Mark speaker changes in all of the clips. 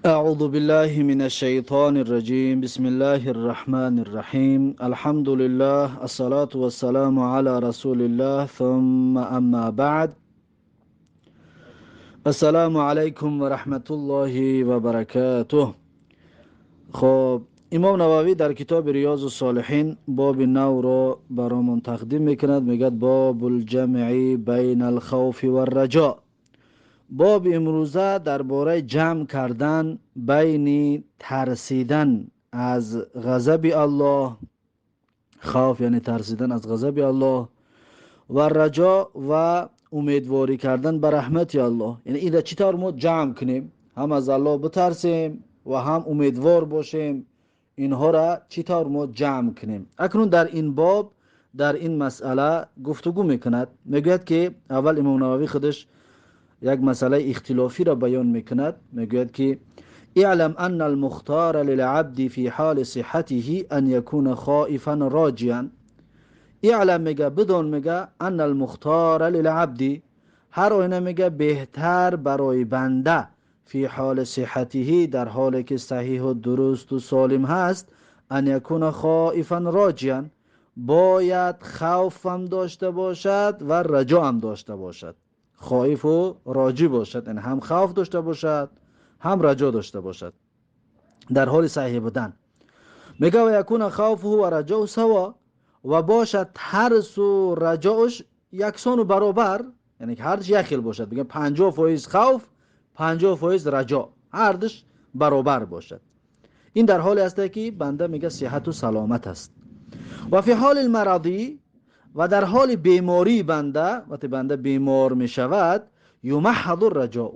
Speaker 1: أعوذ بالله من الشيطان الرجيم. بسم الله الرحمن الرحيم. الحمد لله، الصلاة والسلام على رسول الله، ثم أما بعد. السلام علیکم و رحمت الله و برکاته. خب، امام نووی در کتاب ریاض الصالحین باب نو را برامون تقدیم میکند. میگد باب الجمع بین الخوف والرجاء. باب امروزه درباره جمع کردن بین ترسیدن از غضب الله، خوف یعنی ترسیدن از غضب الله، و رجا و امیدواری کردن به رحمت الله. یعنی این را چطور ما جمع کنیم؟ هم از الله بترسیم و هم امیدوار باشیم. اینها را چطور ما جمع کنیم؟ اکنون در این باب، در این مسئله گفتگو میکند. میگوید که اول امام نووی خودش یک مسئله اختلافی را بیان میکند. میگوید که اعلم ان المختار للعبد في حال صحته ان يكون خائفا راجيا. اعلم میگه بدون، میگه ان المختار للعبد، هر آینه میگه بهتر برای بنده، فی حال صحته، در حالی که صحیح و درست و سالم هست، ان یکون خائفا راجیا، باید خوف هم داشته باشد و رجا هم داشته باشد. خائف و راجی باشد، یعنی هم خوف داشته باشد، هم رجا داشته باشد در حال صحیح بودن. میگه و یکون خوفه و رجاؤه سوا، و باشد ترس و رجاش یکسان و برابر، یعنی که هر یک خیل باشد. میگه 50% خوف، 50% رجا، هر دوش برابر باشد. این در حالی است که بنده میگه صحت و سلامت است. و فی حال المرضی، و در حال بیماری بنده، وقتی بنده بیمار می شود، یمحض الرجاء،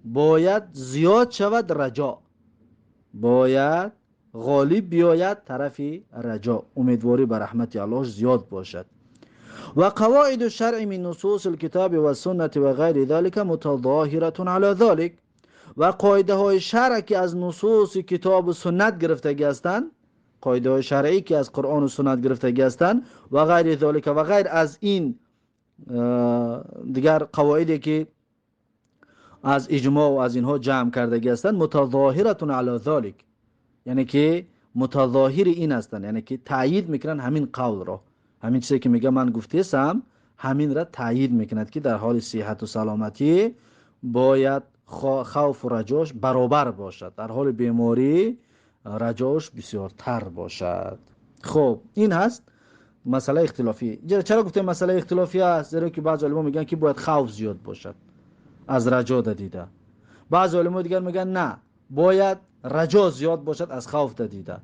Speaker 1: باید زیاد شود رجا، باید غالب بیاید طرف رجا، امیدواری به رحمت الله زیاد باشد. و قواعد الشرع من نصوص الكتاب والسنة و غیر ذلك متظاهرة على ذلك. و قاعده های شرع که از نصوص کتاب و سنت گرفتگی هستند، قاعده های شرعی که از قرآن و سنت گرفتگی هستند، و غیر ذلك، و غیر از این دیگر قواعدی که از اجماع و از اینها جمع کردگی هستند، متظاهرة على ذلك، یعنی که متظاهر این هستند، یعنی که تایید میکنن همین قول را، همین چیزی که میگه من گفتیسم، همین را تایید میکند که در حال صحت و سلامتی باید خوف و رجاش برابر باشد، در حال بیماری رجاش بسیارتر باشد. خب، این هست مسئله اختلافی. چرا گفتیم مسئله اختلافی است؟ زیرا که بعض علما میگن که باید خوف زیاد باشد از رجا دیده، بعض علما دیگر میگن نه، باید رجا زیاد باشد از خوف دیده.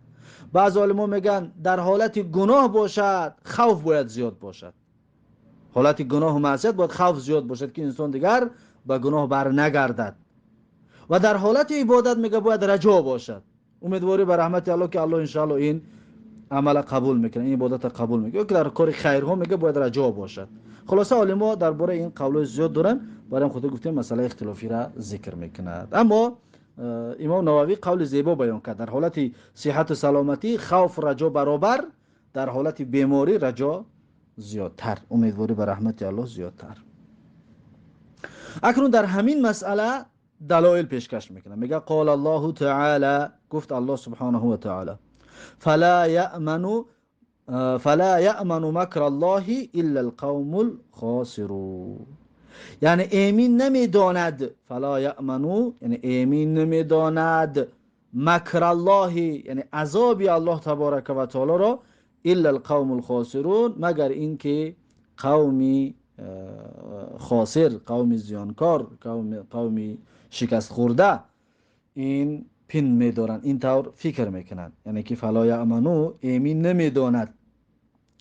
Speaker 1: بعض علما میگن در حالت گناه باشد خوف باید زیاد باشد، حالت گناه و معصیت باید خوف زیاد باشد که انسان دیگر به گناه بر نگردد. و در حالت عبادت میگه باید رجا باشد، امیدواری به رحمت الله که الله انشاءالله این عمل قبول میکنه، این عبادت قبول میکنه. که در کار خیرها میگه باید رجا باشد. خلاصه عالما درباره این قول زیاد دارن، برای خود گفتیم مسئله اختلافی را ذکر میکند. اما امام نووی قول زیبا بیان کرد: در حالت صحت و سلامتی خوف رجا برابر، در حالت بیماری رجا زیادتر، امیدواری به رحمت الله زیادتر. اکنون در همین مسئله دلایل پیشکش میکنه. میگه قال الله تعالی، گفت الله سبحانه و تعالی فلا یأمن مکر الله الا القوم الخاسرون. یعنی ایمین نمیداند، فلا یأمنو یعنی ایمین نمیداند، مکر الله یعنی عذاب الله تبارک و تعالی را، الا القوم الخاسرون، مگر اینکه قومی خاسر، قوم زیانکار، قومی شکست خورده این پین میدارند، این طور فکر میکنند. یعنی که فلا یأمنو، ایمین نمیداند،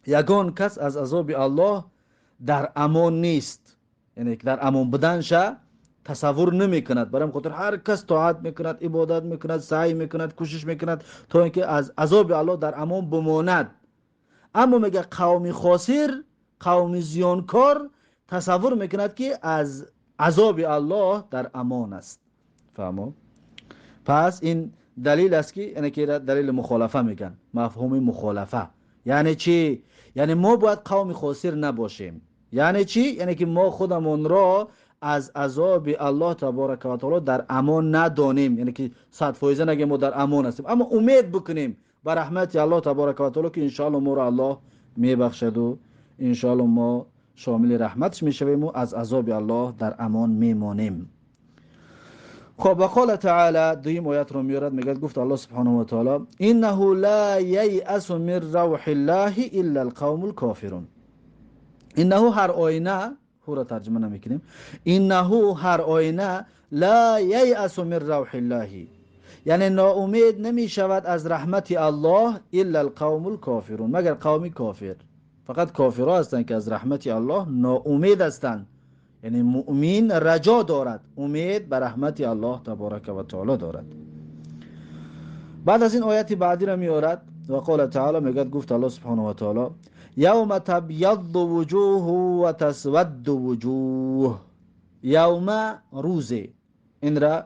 Speaker 1: یگان کس از عذاب الله در امان نیست، یعنی که در امان بودنش تصور نمیکند. برای خاطر هر کس طاعت میکند، عبادت میکند، سعی میکند، کوشش میکند تا اینکه از عذاب الله در امان بماند. اما میگه قوم خاسر، قوم زیانکار تصور میکند که از عذاب الله در امان است. فهمو؟ پس این دلیل است که یعنی که دلیل مخالفه میگن، مفهوم مخالفه. یعنی چی؟ یعنی ما باید قوم خاسر نباشیم. یعنی چی؟ یعنی که ما خودمون را از عذاب الله تبارک و تعالی در امان ندانیم، یعنی که 100% نگیم ما در امان هستیم، اما امید بکنیم به رحمت الله تبارک و تعالی که انشاءالله ما را الله میبخشد و انشاءالله ما شامل رحمتش میشویم و از عذاب الله در امان میمانیم. خب وقال تعالی، دویم آیت رو میارد، میگه گفت الله سبحانه و تعالی انه لا ییأس من روح الله الا القوم الكافرون. انه هر آینه، هو را ترجمه نمیکنیم، انه هر آینه لا ییأس من روح الله، یعنی ناامید نمیشود از رحمت الله الا القوم الكافرون، مگر قوم کافر. فقط کافرها هستند که از رحمت الله ناامید هستند، یعنی مؤمن رجا دارد، امید به رحمت الله تبارک و تعالی دارد. بعد از این آیت بعدی را میارد و قال تعالی، میگه گفت الله سبحانه و تعالی یوم تبیض وجوه و تسود وجوه. یوم روزه، این را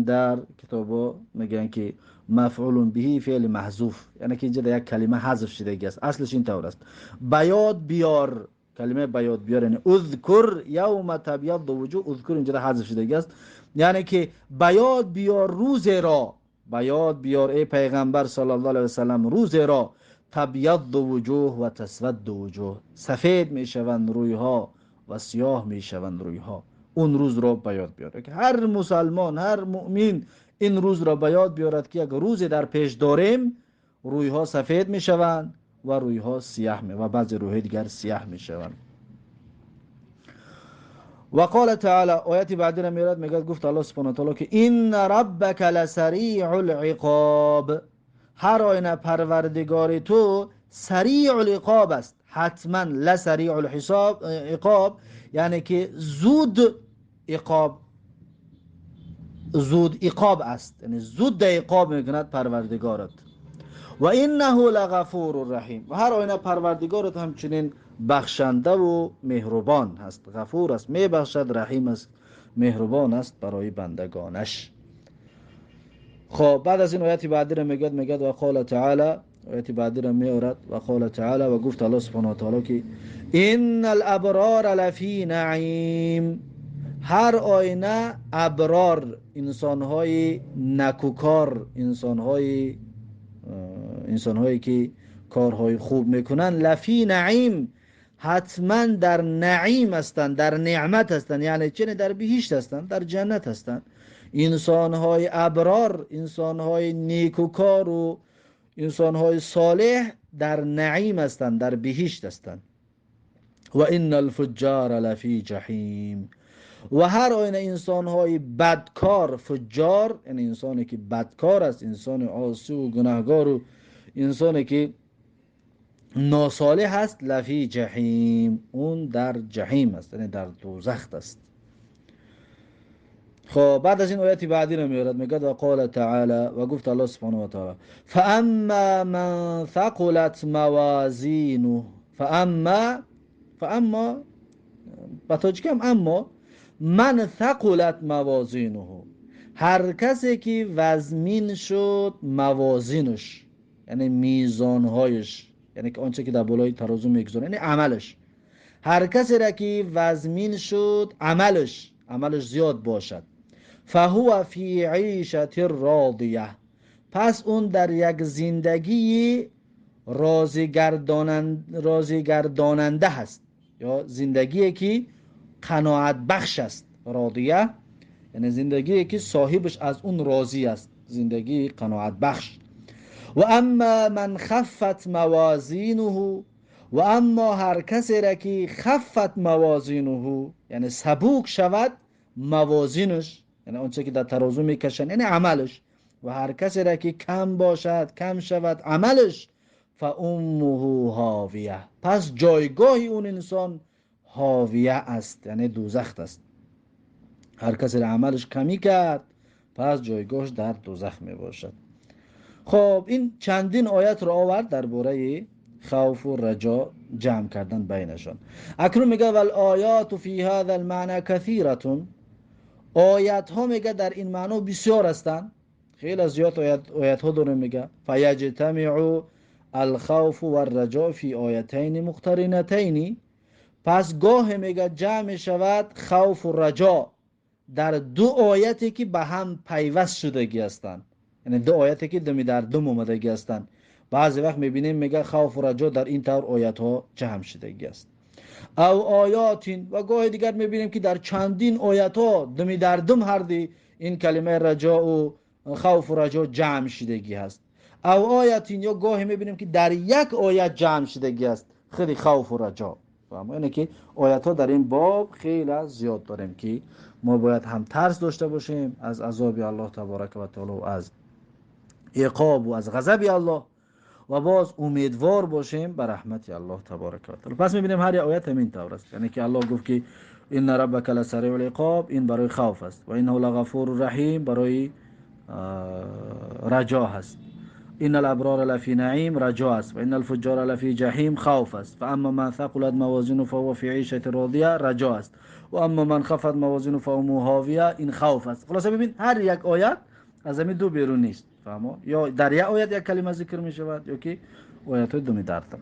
Speaker 1: در کتابا میگن که مفعول به فعل محذوف، یعنی که اینجا یک کلمه حذف شده است، اصلش این طور است. بیاد بیار، کلمه بیاد بیار یعنی اذکر یوم تبیض وجوه، اذکر اینجا حذف شده است، یعنی که بیاد بیار روز را، بیاد بیار ای پیغمبر صلی الله علیه و سلم روز را، تبیض وجوه و تسود وجوه، سفید میشوند رویها و سیاه میشوند رویها. اون روز را بیاد بیار که هر مسلمان، هر مؤمن این روز را بیاد بیارد که یک روز در پیش داریم، رویها سفید میشوند و رویها سیاه می و بعضی رویهای دیگر سیاه میشوند. و قال تعالی، آیت بعدی را میارد، میگه گفت الله سبحانه و تعالی که ان ربک لسریع العقاب، هر آینه پروردگار تو سریع العقاب است، حتما لسریع الحساب عقاب، یعنی که زود عقاب، زود عقاب است، یعنی زود عقاب میکند پروردگارت. و انه لغفور رحیم، و هر آینه پروردگارت همچنین بخشنده و مهربان هست، غفور است، میبخشد، رحیم است، مهربان است برای بندگانش. خب بعد از این آیت بعدی را میگه، میگه و قال تعالی، آیت بعدی را میارد و قال تعالی، و گفت الله سبحانه و تعالی که ان الابرار لفی نعیم، هر آینه ابرار، انسانهای نکوکار، انسانهایی که کارهای خوب میکنن، لفی نعیم، حتما در نعیم هستند، در نعمت هستند، یعنی چه؟ در بهشت هستند، در جنت هستند. انسانهای ابرار، انسانهای نیکوکار و انسانهای صالح در نعیم هستند، در بهشت هستند. و ان الفجار لفی جحیم، و هر آینه انسانهای بدکار، فجار یعنی انسانی که بدکار است، انسان عاصی و گناهگار و انسانی که ناصالح است، لفی جحیم، اون در جحیم است، یعنی در دوزخ است. خب بعد از این آیت بعدی رو میارد، میگه و قال تعالی، و گفت الله سبحانه و تعالی فاما من ثقلت موازینه، فاما با تاجیکی هم اما، من ثقلت موازینه، هر کسی که وزمین شد موازینش، یعنی میزانهایش، یعنی که آنچه که در بالای ترازو میگذاره، یعنی عملش، هر کسی را که وزمین شد عملش، عملش زیاد باشد، فهو فی عیشة راضیه، پس اون در یک زندگی راضی گرداننده هست، یا زندگی که قناعت بخش است. راضیه یعنی زندگی که صاحبش از اون راضی است، زندگی قناعت بخش. و اما من خفت موازینه، و اما هر کسی را که خفت موازینه، یعنی سبوک شود موازینش، یعنی آنچه که در ترازو میکشن، یعنی عملش، و هر کسی را که کم باشد، کم شود عملش، فامه هاویه، پس جایگاه اون انسان هاویه است، یعنی دوزخ است. هر کسی را عملش کمی کرد، پس جایگاهش در دوزخ می باشد. خب این چندین آیت را آورد درباره خوف و رجا جمع کردن بینشان. اکنون میگه والآیات فی هذا المعنى کثیرة، آیت ها میگه در این معنا بسیار هستند، خیلی زیاد آیت ها داره. میگه فیجتمع الخوف والرجاء فی آیتین مقترنتین، Пас гоҳе мегӯяд ҷамъ мешавад хавфу раҷо дар ду ояте ки ба ҳам пайваст шудагӣ ҳастанд, яъне ду ояте ки думи дар дум омадагӣ ҳастанд. Баъзе вақт мебинем, мегӯяд, хавфу раҷо дар ин тавр оятҳо ҷамъ шудагӣ аст. Ав оятин, ва гоҳе дигар мебинем ки дар чандин оятҳо думи дар дум ҳарди ин калимаи раҷоу хавфу раҷо ҷамъ шудагӣ ҳаст. Ав оятин, ё гоҳе мебинем ки дар як оят ҷамъ шудагӣ аст худи хавфу раҷо. Яъне ки оятҳо дар ин боб хеле зиёд дорем ки мо бояд ҳам тарс дошта бошем аз азоби Аллоҳ таборака ва таоло, аз иқобу аз ғазаби Аллоҳ, ва боз умедвор бошем ба раҳмати Аллоҳ таборака ва таоло. Пас мебинем ҳар як оят ҳамин тавр аст. Яъне ки Аллоҳ гуфт ки инна раббака ласариъул иқоб, ин барои хавф аст, ва иннаҳу лағафуру раҳим барои раҷо ҳаст. إن الأبرار لفي نعيم رجاء است، و إن الفجار لفي جحیم خوف است، فأما من ثقلت موازینه فهو في عیشة راضیه رجاء است، و اما من خفت موازینه فأمه هاویه این خوف است. خلاصه ببین هر یک آیت از همین دو بیرون نیست. فهمو؟ یا در یک آیت یک کلمه ذکر می شود یا که آیت های دومی دردم.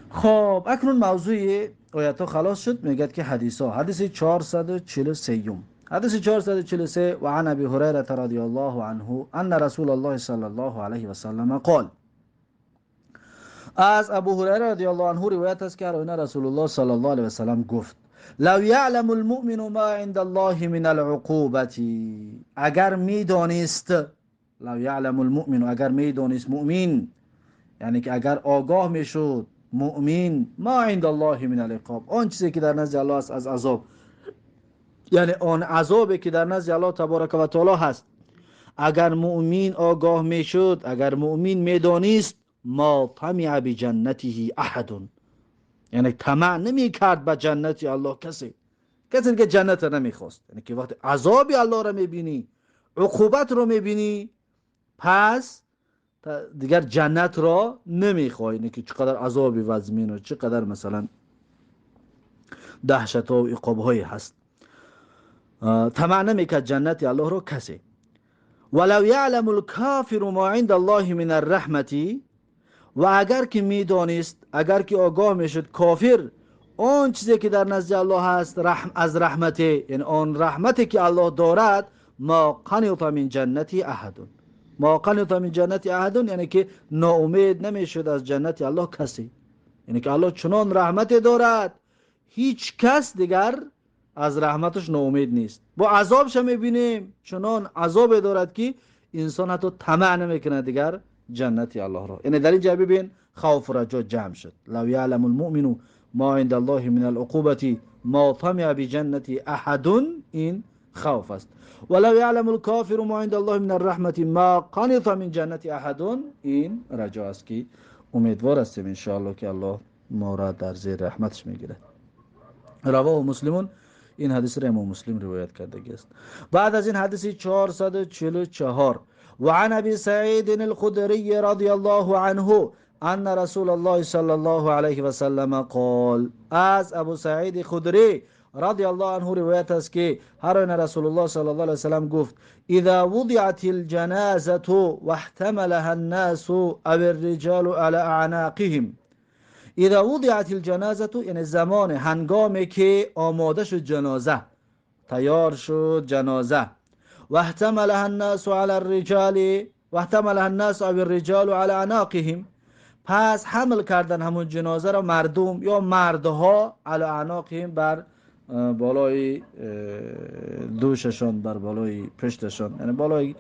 Speaker 1: خب اکنون موضوع آیت ها خلاص شد. میگد که حدیث ها، حدیث 443، حدیث 443. و عن ابی هریره رضی الله عنه ان رسول الله صلی الله علیه و سلم قال. از ابو هریره رضی الله عنه روایت است که رسول الله صلی الله علیه و سلم گفت: لو یعلم المؤمن ما عند الله من العقوبة. اگر میدانست، لو یعلم المؤمن، اگر میدانست مؤمن، یعنی که اگر آگاه میشد مؤمن، ما عند الله من العقاب، آن چیزی که در نزد الله است از عذاب، یعنی آن عذابی که در نزد الله تبارک و تعالی هست، اگر مؤمن آگاه میشد، اگر مؤمن میدانست، ما طمع بجنته احد، یعنی طمع نمیکرد به جنت الله کسی، کسی که جنت را نمیخواست. یعنی که وقتی عذاب الله را میبینی، عقوبت رو میبینی، پس دیگر جنت را نمیخوای. یعنی که چقدر عذاب وزمین و چقدر مثلا دهشت و عقاب های هست، طمع نمیکرد جنت الله رو کسی. ولو یعلم الکافر ما عند الله من الرحمة، و اگر که میدانست، اگر که آگاه میشد کافر آن چیزی که در نزد الله هست از رحمت، یعنی آن رحمتی که الله دارد، ما قنط من جنتی احد، ما قنط من جنتی احد، یعنی که ناامید نمیشد از جنت الله کسی. یعنی که الله چنان رحمت دارد، هیچ کس دیگر از رحمتش ناامید نیست. با عذابش میبینیم چنان عذاب دارد که انسان حتی طمع نمیکنه دیگر جنت الله را. یعنی در اینجا ببین خوف و رجا جمع شد. لو یعلم المؤمن ما عند الله من العقوبة ما طمع بجنة احد، این خوف است. ولو یعلم الکافر ما عند الله من الرحمة ما قنط من جنة احد، این رجا است که امیدوار هستیم ان شاء الله که الله ما را در زیر رحمتش میگیرد. رواه مسلمون، این حدیث را امام مسلم روایت کرده است. بعد از این حدیث 444. وعن ابي سعيد الخدري رضي الله عنه ان رسول الله صلى الله عليه وسلم قال. از ابو سعید خدری رضی الله عنه روایت است که هر آن رسول الله صلی الله علیه وسلم گفت: اذا وضعت الجنازه واحتملها الناس او الرجال على اعناقهم. اذا وضعت الجنازه، یعنی زمان هنگامی که آماده شد جنازه، تیار شد جنازه، واحتملها الناس على الرجال واحتملها الناس او الرجال على اعناقهم، پس حمل کردن همون جنازه را مردم یا مردها، علی اعناقهم، بر بالای دوششان، بر بالای پشتشان، یعنی بالای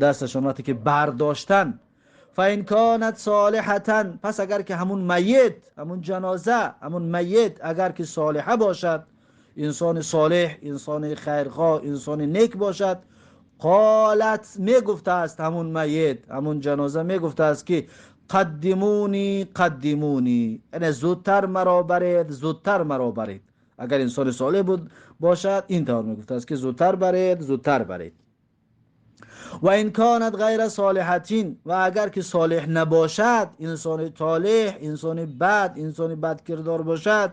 Speaker 1: دستشان وقتی که برداشتن، فان کانت صالحة، پس اگر که همون میت، همون جنازه، همون میت اگر که صالحه باشد، انسان صالح، انسان خیرخواه، انسان نیک باشد، قالت، میگفته است همون میت، همون جنازه میگفته است که قدمونی قدمونی، یعنی زودتر مرا برید، زودتر مرا برید. اگر انسان صالح بود باشد این طور میگفته است که زودتر برید، زودتر برید. و این کانت غیر صالحتین، و اگر که صالح نباشد، انسان طالح، انسان بد، انسان بد کردار باشد،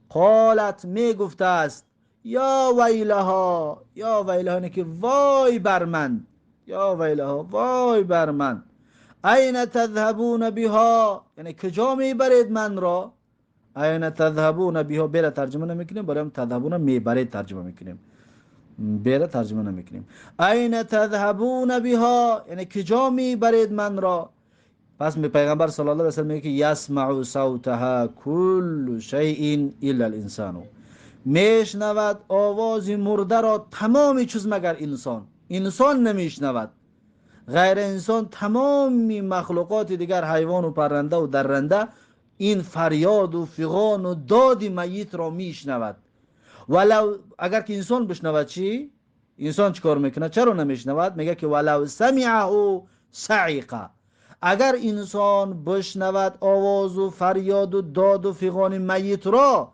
Speaker 1: قالت، میگفته است یا ویلها، یا ویلها، یعنی که وای بر من، یا ویلها، وای بر من، این تذهبون بها، یعنی کجا میبرید من را، Айна тадҳабуна биҳо, бера тарҷима намекунем, барои ҳам тадҳабуна мебаред тарҷима мекунем, бера тарҷима намекунем. Айна тадҳабуна биҳо, яъне куҷо мебаред манро? Пас пайғамбар саллаллоҳу алайҳи васаллам мегӯяд ки ясмау савтаҳа куллу шайин илла л-инсану, мешнавад овози мурдаро тамоми чиз магар инсон. Инсон намешнавад, ғайр инсон тамоми махлуқоти дигар, ҳайвону паррандаву дарранда ин фарёду фиғону доди майитро мешнавад. Валав агар ки инсон бишнавад чӣ? Инсон чӣ кор мекунад? Чаро намешнавад? Мегӯяд ки валав самиаҳу саиқа, агар инсон бишнавад овозу фарёду доду фиғони майитро,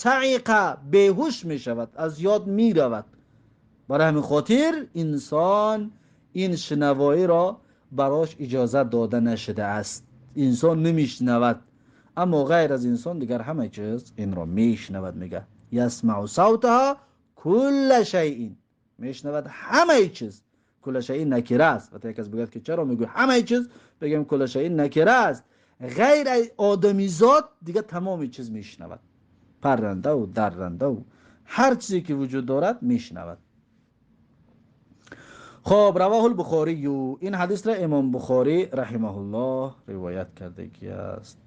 Speaker 1: саиқа беҳуш мешавад, аз ёд меравад. Барои ҳамин хотир инсон ин шинавоиро барош иҷозат дода нашудааст. Инсон намешнавад, аммо ғайр аз инсон дигар ҳама чиз инро мешнавад. Мега ясмау савтаҳа кулла шайин, мешнавад ҳамаи чиз. Кулла шайин накира аст. Вақте як кас бигӯяд ки чаро мегӯй ҳамаи чиз, бигӯем кулла шайин накира аст. Ғайр аз одамизод дигар тамоми чиз мешнавад, паррандаву даррандаву ҳар чизе ки вуҷуд дорад мешнавад. Хоб, равоҳул Бухорию, ин ҳадисро имом Бухорӣ раҳимаҳуллоҳ ривоят кардагӣ аст.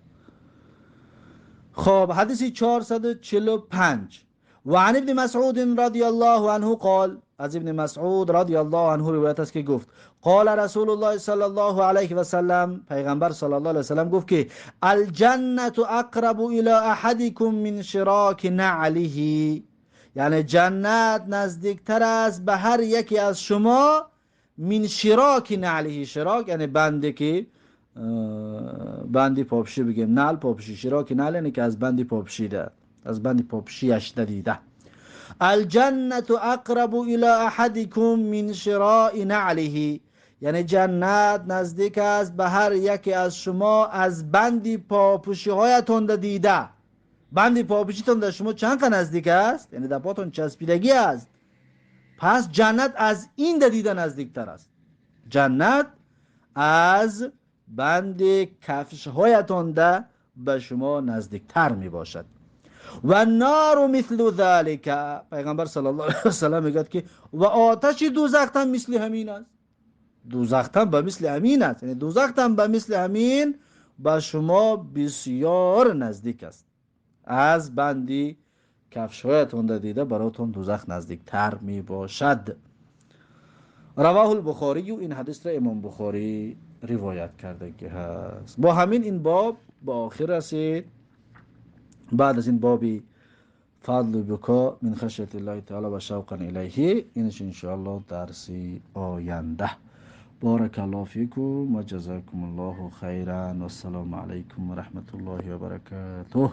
Speaker 1: Хоб, ҳадиси 445. و عن ابن مسعود رضی الله عنه قال، از ابن مسعود رضی الله عنه روایت است که گفت قال رسول الله صلی الله علیه و سلم، پیغمبر صلی الله علیه و سلم گفت که الجنة اقرب الى احدکم من شراک نعله، یعنی جنت نزدیکتر است به هر یکی از شما من شراک نعله. شراک یعنی بندی که بندی پاپشی بگیم، نعل پاپشی، شراک نعل یعنی که از بندی پاپشی ده، از بند پاپشیش دیده. الجنة اقرب الى احدکم من شراء نعله، یعنی جنت نزدیک است به هر یکی از شما از بندی پاپوشی هایتان دیده. بندی پاپوشیتان در شما چند نزدیک است؟ یعنی در پاتون چسبیدگی است. پس جنت از این دیده نزدیکتر است. جنت از بند کفش هایتان ده به شما نزدیکتر می باشد. و النار مثل ذلك، پیغمبر صلی الله علیه و سلم میگوید که و آتش دوزخ هم مثل همین است. دوزخ هم به مثل همین است، یعنی دوزخ هم به مثل همین به شما بسیار نزدیک است. از بندی کفشهایتان ده دیده براتون دوزخ نزدیکتر می باشد. رواه البخاری، این حدیث را امام بخاری روایت کرده که هست. با همین این باب به آخر رسید. بعد از این بابی فضل بکا من خشیت الله تعالی و شوقا الیه، اینش انشاءالله درسی آینده. بارک الله فیکم و جزاکم الله خیرا و السلام علیکم و رحمت الله و برکاته.